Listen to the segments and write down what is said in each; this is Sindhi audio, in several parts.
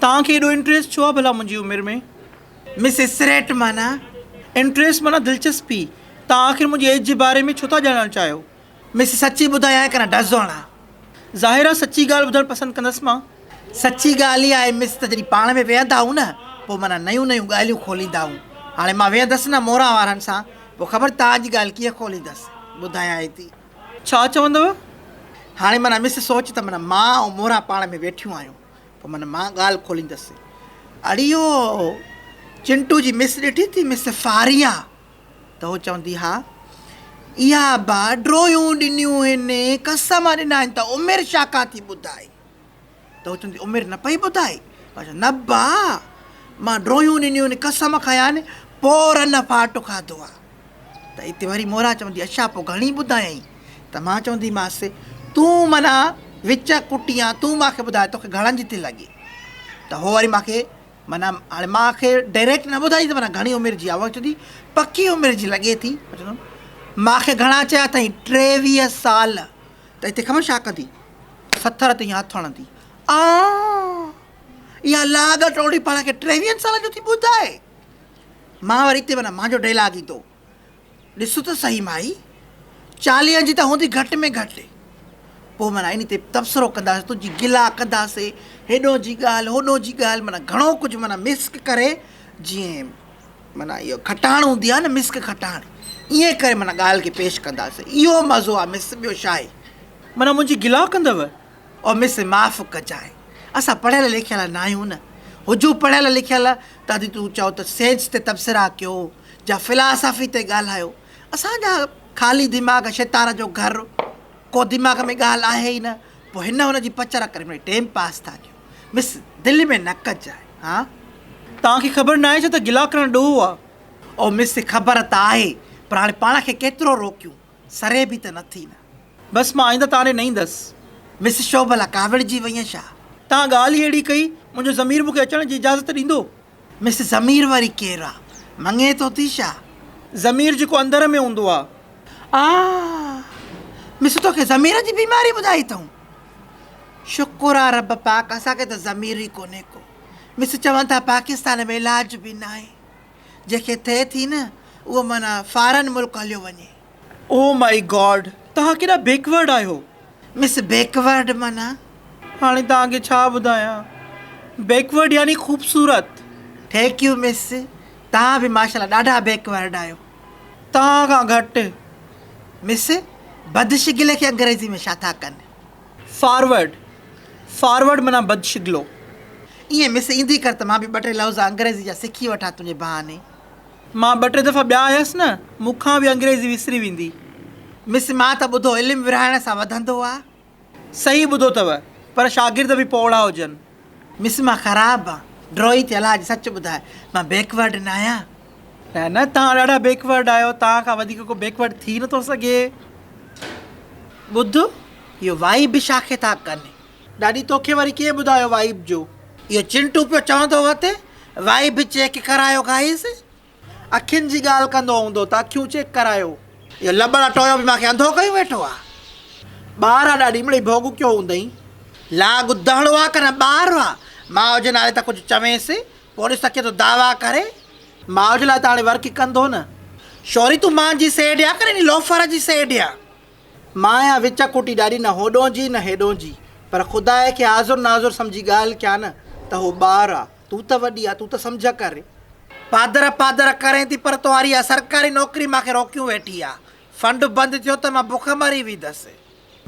توهان کي ايڏو انٽريسٽ ڇو آ ڀلا منهنجي عمر ۾؟ مس اسريٽ معنيٰ؟ انٽريسٽ معنيٰ دلچسپي. توهان آخر منهنجي ايج جي باري ۾ ڇو ٿا ڄاڻڻ چاهيو؟ مس سچي ٻڌايانء ڪنه ڊز هڻان؟ ظاهر آ سچي ڳالهه ٻڌڻ پسند ڪندس مان. سچي ڳالهه اها آهي مس ته جڏهن پاڻ ۾ ويهندا آهيون نه پوء معنيٰ نيون نيون ڳالهيون کوليندا آهيون. هاڻي مان ويهندس نه موران وارن سان پوء خبر توهان جي ڳالهه ڪيئن کوليندس. ٻڌايانء ٿي. ڇا چوندؤ؟ هاڻي معنيٰ مس سوچ ته معنيٰ مان ۽ موران پاڻ ۾ ويٺيون آهيون پوء معنيٰ مان ڳالهه کوليندس. اڙي اهو چنٽو جي مس ڏٺي ٿي مس فاريا. ته هو چوندي ها، اها با ڊروهيون ڏنيون هن، قسم ڏنا آهن ته عمر ڇا ڪا ٿي ٻڌائي؟ ته هو چوندي عمر نه پئي ٻڌائي؟ مان چوندس نه با، مان ڊروهيون ڏنيون هن، قسم کنيا آهن، پوء رن ڦاٽ کاڌو آ. ته اتي وري مورا چوندي اڇا پوء گهڻي ٻڌايائين؟ ته مان چونديمانس تون معنيٰ وچ ڪٽي آن، تون مان کي ٻڌاء توکي گهڻن جي ٿي لڳي؟ ته هو وري مان کي معنيٰ هاڻي مان کي ڊائريڪٽ نه ٻڌائي ته معنيٰ گهڻي عمر جي آ هوء چوندي پڪي عمر جي لڳي ٿي. مان چوندم مان کي گهڻا چيا اٿئي 23 سال. ته اتي خبر ڇا ڪندي سٿر تي ائين هٿ هڻندي آ اها لاڳ ٽوڙي پاڻ کي ٽيويهن سالن جو ٿي ٻڌائي. مان وري اتي معنيٰ مانجو ڊائلاگ ايندو ڏس ته سهي مائي، چاليهن جي ته هوندي گهٽ ۾ گهٽ. پوء معنيٰ انهي تي تبصرو ڪنداسين، تنهنجي گلا ڪنداسين، هيڏو جي ڳالهه، هوڏو جي ڳالهه، معنيٰ گهڻو ڪجهه معنيٰ مسڪ ڪري جيئن معنيٰ اهو کٽاڻ هوندي آهي نه مسڪ کٽاڻ، ائين ڪري معنيٰ ڳالهه کي پيش ڪنداسين. اهو مزو آهي مس، ٻيو ڇا آهي. معنيٰ منهنجي گلا ڪندؤ؟ او مس معاف ڪجانء، اسان پڙهيل لکيل ناهيون نه. هجون پڙهيل لکيل ته ادي تون چئو ته سينس تي تبصرا ڪيو، جا فلاسافي تي ڳالهايو. اسان جا خالي دماغ شيطان جو گهر، ڪو دماغ ۾ ڳالهه آهي ئي نه، پوء هن هن جي پچر ڪري مڙئي ٽيم پاس ٿا ڪيون. مس دل ۾ نه ڪجانء ها. توهان کي خبر ناهي ڇا ته گلا ڪرڻ ڏوهه آ؟ او مس خبر ته آهي پر هاڻي پاڻ کي ڪيترو روڪيون، سري به ته نٿي نه. بس مان آئنده توهان ڏي نه ايندس. مس شو ڀلا ڪاوڙجي وئين ڇا؟ توهان ڳالهه ئي اهڙي ڪئي، منهنجو ضمير مون کي اچڻ جي اجازت ڏيندو؟ مس ضمير وري ڪير آ؟ مڱي ٿو ٿي ڇا؟ ضمير جيڪو اندر ۾ هوندو آ. آ مس توکي ضمير جي بيماري ٻڌائي اٿئون. شڪر آ رب پاڪ اسان کي ته ضمير ئي ڪونهي ڪو. مس چون ٿا پاڪستان ۾ علاج به ناهي. جنهن کي ٿئي ٿي نه اهو معنيٰ فارن ملڪ هليو وڃي. او مائي گاڊ توهان ڪيڏا بيڪورڊ آهيو. مس بيڪورڊ معنيٰ؟ هاڻي توهان کي ڇا ٻڌايان. بيڪورڊ يعني خوبصورت. Thank you مس توهان به ماشاءالله ڏاڍا بيڪورڊ آهيو. توهان کان گهٽ. مس بدشگلي کي انگريزي ۾ ڇا ٿا ڪن؟ فارورڊ فارورڊ معنيٰ بدشگلو. ائين مس ايندي ڪر ته مان به ٻه ٽي لفظ انگريزي جا سکي وٺان تنهنجي بهاني. مان ٻه ٽي دفعا ٻيا آيس نه، مون کان به انگريزي وسري ويندي. مس مان ته ٻڌو علم ورهائڻ سان وڌندو آ. صحيح ٻڌو اٿو، پر شاگرد به پوڙها هجن. مس مان خراب آن، ڊروئي ٿي الاء اڄ سچ ٻڌاء، مان بيڪورڊ ناهيان؟ نه نه توهان ڏاڍا بيڪورڊ آهيو، توهان کان وڌيڪ ڪو بيڪورڊ ٿي نٿو سگهي. ٻڌ، اهو وائي به ڇا کي ٿا ڪن؟ ڏاڏي توکي وري ڪنهن ٻڌايو وائيب جو؟ اهو چنٽو پيو چوندو وتي، وائيب چيڪ ڪرايو گائيز. اکين جي ڳالهه ڪندو هوندو ته اکيون چيڪ ڪرايو. اهو لٻڙ ٽويو به مان کي انڌو ڪيون ويٺو آ. ٻار آ ڏاڏي مڙئي ڀوڳ ڪيو هوندئين. لا گدهڙو آ ڪنه ٻار آ. ماء جي نالي ته ڪجهه چوينس، پوء ڏس ته ڪيئن ٿو دعويٰ ڪري. ماء جي لاء ته هاڻي ورڪ ڪندو نه. شوري تون مان جي سيڊ آ ڪنه انهي لوفر جي سيڊ آ. مان آهيان وچ ڪوٽي ڏاڏي نه هوڏون جي نه هيڏون جي پر خداء کي حاضر ناظر سمجهي ڳالهه ڪيان نه ته هو ٻار آ تون ته وڏي آ تون ته سمجهه ڪر. پادر پادر ڪرين ٿي پر توهاري اها سرڪاري نوڪري مان کي روڪيون ويٺي آ فنڊ بند ٿيو ته مان بک مري ويندس.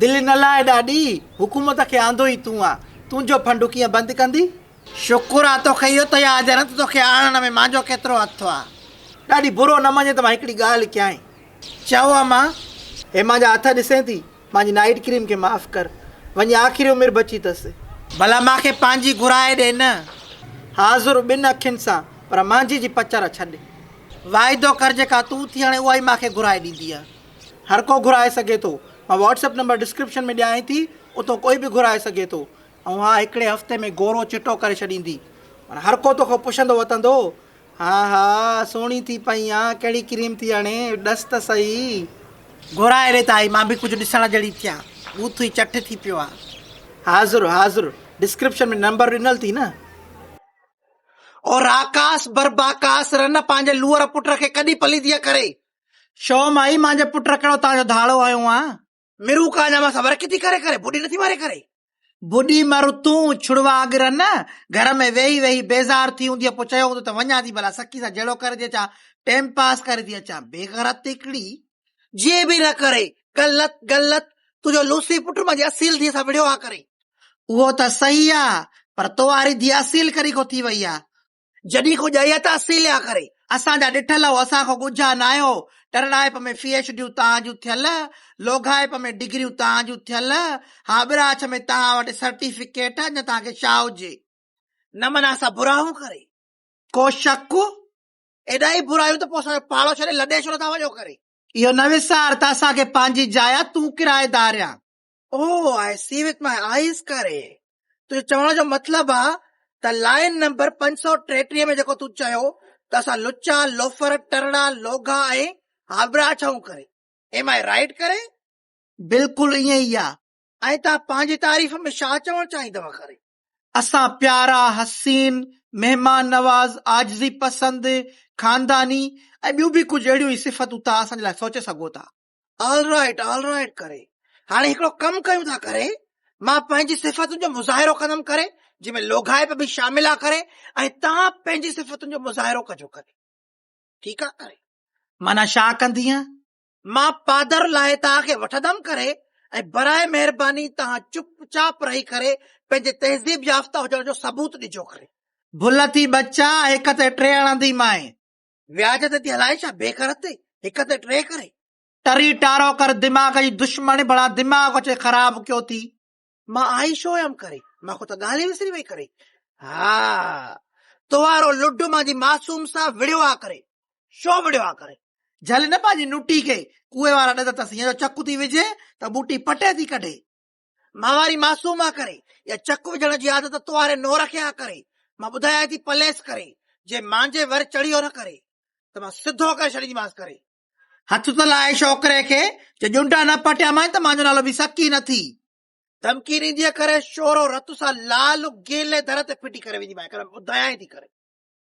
دل نه لاهه ڏاڏي حڪومت کي آندو ئي تون آ تنهنجو فنڊ ڪيئن بند ڪندي. شڪر آ توکي اهو ته ياد آ نه ته توکي آڻڻ ۾ مانجو ڪيترو هٿ آ. ڏاڏي برو نه مڃين ته مان هڪڙي ڳالهه ڪيانء. چئو اما. هي مانجا هٿ ڏسين ٿي؟ مانجي نائيٽ ڪريم کي معاف ڪر. وڃي آخري عمر بچي ٿس. ڀلا مان کي پنهنجي گهرائي ڏي نه. حاضر ٻن اکين سان، پر مانجي جي پچر ڇڏ. واعدو ڪر جيڪا تون ٿي هڻين اها ئي مان کي گهرائي ڏيندينء. هر ڪو گهرائي سگهي ٿو. مان واٽس ايپ نمبر ڊسڪرپشن ۾ ڏيانء ٿي، اتون ڪوئي به گهرائي سگهي ٿو. ۽ اها هڪڙي هفتي ۾ گورو چٽو ڪري ڇڏيندي. معنيٰ هر ڪو توکان پڇندو وتندو. ها ها سهڻي ٿي پئي آن، ڪهڙي ڪريم ٿي هڻين، ڏس ته سهي. گهرائي ڏي ته آئي مان به ڪجهه ڏسڻ جهڙي ٿيان، ٻوٿ ئي چٺ ٿي پيو آ. حاضر حاضر، ڊسڪرپشن ۾ نمبر ڏنل ٿي نه. او راڪاس برباڪاس رن پنهنجي لوئر پٽ کي ڪڏي پليديء ڪري. شو مائي مانجي پٽ ڪهڙو تان جو ڌاڙو هنيو آ. مرو ڪا اڃا مان سان ورڪي ٿي ڪري ڪري بوڏي نٿي ماري ڪري. بوڏي مر تون ڇڙواڳ رن گهر ۾ ويهي ويهي بيزار ٿي هوندينء پوء چيو هوندو ته وڃان ٿي ڀلا سکي سان جهيڙو ڪري ٿي اچان ٽيم پاس ڪري ٿي اچان بيغيرت هڪڙي. جي به نه ڪري غلط غلط تنهنجو لوسي پٽ مانجي اصيل ڌيء سان وڙهيو آ ڪري. اهو ته صحيح آ پر تو واري ڌيء اصيل ڪڏهن کان ٿي وئي آ. جڏهن کان ڄائي آ ته اصيل آ ڪري. اسان جا ڏٺل هو اسان کان ڳجها ناهيو. ٽرڙائپ ۾ في ايڇ ڊيون توهان جون ٿيل، لوگهائپ ۾ ڊگريون توهان جون ٿيل، ها ٻراڇ ۾ توهان وٽ سرٽيفڪيٽ، اڃا توهان کي ڇا هجي. نه معنيٰ اسان برا آهيون ڪري. ڪو شڪ؟ ايڏا ئي برا آهيون ته پوء اسان جو پاڙو ڇڏي لڏي ڇو نٿا وڃو ڪري. اهو نه وسار ته اسان کي پنهنجي جاء آ، تون ڪرائيدار آن. Oh I see with my eyes ڪري تنهنجي چوڻ جو مطلب آ ته لائين نمبر 533 ۾ جيڪو تون چيو ته اسان لچا، لوفر، ٽرڙا، لوگها ۽ هابرا ڇئون ڪري. ايم I right ڪري؟ بلڪل ائين ئي آ. ۽ توهان پنهنجي تعريف ۾ ڇا چوڻ چاهيندؤ ڪري؟ اسان پيارا، حسين، مهمان نواز، عاجزي پسند، خانداني ۽ ٻيون به ڪجهه اهڙيون ئي صفتون توهان اسان جي لاء سوچي سگهو ٿا. آل رائيٽ آل رائيٽ ڪري هاڻي هڪڙو ڪم ڪيون ٿا ڪري مان پنهنجي صفتن جو مظاهرو ڪندم ڪري جنهن ۾ لوگهائپ به شامل آ ڪري ۽ توهان پنهنجي صفتن جو مظاهرو ڪجو ڪري ٺيڪ آ ڪري. معنيٰ ڇا ڪندينء؟ مان پادر لاهي توهان کي وٺندم ڪري ۽ براء مهرباني توهان چپ چاپ رهي ڪري پنهنجي تهذيب يافته هجڻ جو ثبوت ڏجو ڪري. ڀل ٿي ٻچا هڪ تي ٽي هڻنديمانء. وياج تي ٿي هلائين ڇا بيغيرت هڪ تي ٽي ڪري. ٽري ٽارو ڪر دماغ جي دشمڻ بڻا دماغ اچي خراب ڪيو ٿي. مان آئي شو هيم ڪري مان کان ته ڳالهه ئي وسري وئي ڪري ها تو وارو لڊ مانجي معصوم سان وڙهيو آ ڪري شو وڙهيو آ ڪري. جهل نه پنهنجي نوٽي کي ڪوئي وارا ڏند اٿس هيئن جو چڪ ٿي وجهي ته ٻوٽي پٽي ٿي ڪڍي. مان واري معصوم آ ڪري يا چڪ وجهڻ جي عادت تو واري نور کي آ ڪري مان ٻڌايانء ٿي پليس ڪري جي مانجي ور چڙهيو نه ڪري ته مان سڌو ڪري ڇڏينديمانس ڪري. هٿ ته لاء ڇوڪري کي جي ڄنڊا نه پٽيامانء ته مانجو نالو به سڪي نه ٿي. ڌمڪي ڏينديء ڪري شورو رت سان لال گيلي در تي ڦٽي ڪري وينديمانء ڪري ٻڌايانء ٿي ڪري.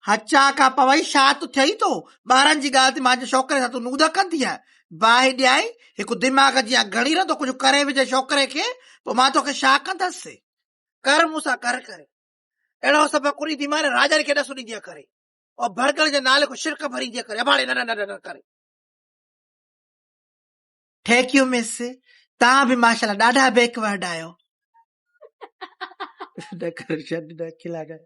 هچا ڪا پوئي ڇا ته ٿئي ٿو ٻارن جي ڳالهه تي مانجي ڇوڪري سان تون نود ڪندينء؟ باهه ڏيانء هڪ دماغ جيان گهڻي رهندو ڪجهه ڪري وجهي ڇوڪري کي پوء مان توکي ڇا ڪندس. ڪر مون سان ڪر ڪري اهڙو سبق ڏينديمانء راڄن کي ڏس ڏيندينء ڪري او ڀرڳڙ جي نالي کان شرڪ ڀريندينء ڪري اباڻي نه نه نه نه ڪري. Thank you مس توهان به ماشاءالله ڏاڍا بيڪ ورڊ آهيو. نه ڪر ڇڏ نه کلا ڪر.